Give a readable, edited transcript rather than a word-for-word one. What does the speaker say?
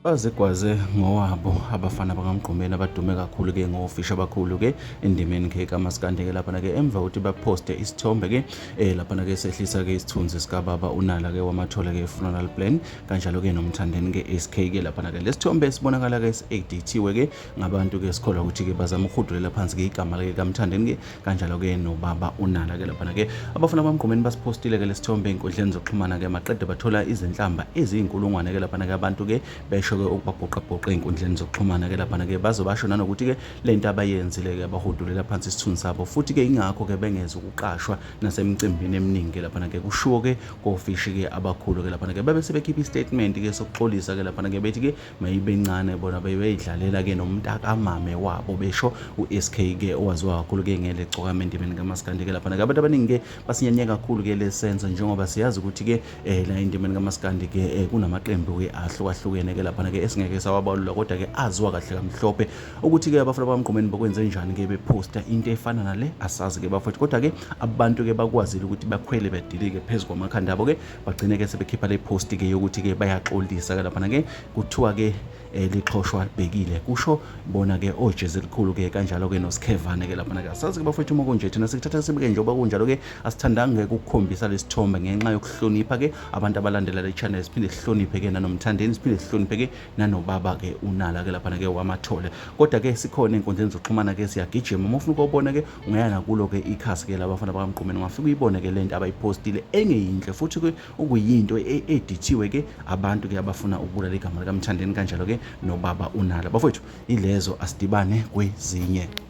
Bazigwaze ngowabo abafana bakaMgqumeni abadume kakhulu ke ngofishi abakhulu ke endimeni ke kaMaskandi ke laphana ke emva kokuthi baphoste isithombe ke laphana ke sehlisa ke isithunzi sikababa uNala ke wamathole ke funeral plan kanjalo ke noMthandeni ke SK ke laphana ke lesithombe sibonakala ke si-edithiwe ke ngabantu ke sikholwa ukuthi ke bazama ukuhudulela phansi ke igama ke kaMthandeni ke kanjalo ke nobaba uNala ke laphana ke abafana bamgqumeni basiphostile ke lesithombe ey'nkundleni zokuxhumana ke maqede bathola izinhlamba eziyinkulungwane ke laphana ke abantu ke besho ke ukubabhuqabhuqa ey'nkundleni zokuxhumana ke laphana ke baze basho nanokuthi ke le nto abayenzile ke bahudulela phansi isithunzi sabo futhi ke ingakho ke bengeze ukuqashwa nasemicimbini eminingi ke laphana ke kushiwo ke kofishi ke abakhulu ke laphana ke babe sebekhipha istatement ke sokuxolisa ke laphana ke bethi ke mayibe ncane bona bebeyidlalela ke nomntakamame wabo besho u-SK ke owaziwa kakhulu ke ngele gcokama endimeni kamaskandi ke laphana ke abantu abaningi ke basinyanye kakhulu ke lesenzo njengoba siyazi ukuthi ke la endimeni kamaskandi ke kunamaqembu ke ahlukahlukene ke laphana ke esingeke sawabalula kodwa ke aziwa kahle kamhlophe ukuthi ke abafana bamgqumeni bakwenze njani ke bephosta into efana nale asazi ke bafowethu kodwa ke abantu ke bakwazile ukuthi bakhwele badilike phezu kwamakhanda abo ke bagcine ke sebekhipha le post ke yokuthi ke bayaxolisa ke laphana ke kuthiwa ke lixhoshwa libhekile kusho bona ke ojezi elikhulu ke kanjalo ke nosikhevane ke laphana ke asazi ke bafethu uma kunje thina sikuthatha sibeke njengoba kunjalo ke asithandanga ke ukukhombisa lesithombe ngenxa yokuhlonipha ke abantu abalandela le channel siphinde sihloniphe ke nanomthandeni siphinde sihloniphe ke nanobaba ke unala ke laphana ke wamathole kodwa ke sikhona ey'nkundleni zokuxhumana ke siyagijima uma ufuna ukubona ke ungaya nakulo ke ikhasi ke labafana bakamgqumeni ungafike uyibone ke lento abayiphostile engeyinhle futhi ke okuyinto e-edithiwe ke abantu ke abafuna ukubulala igama likaMthandeni kanjalo ke nobaba uNala bafowethu ilezo asidibane kwezinye.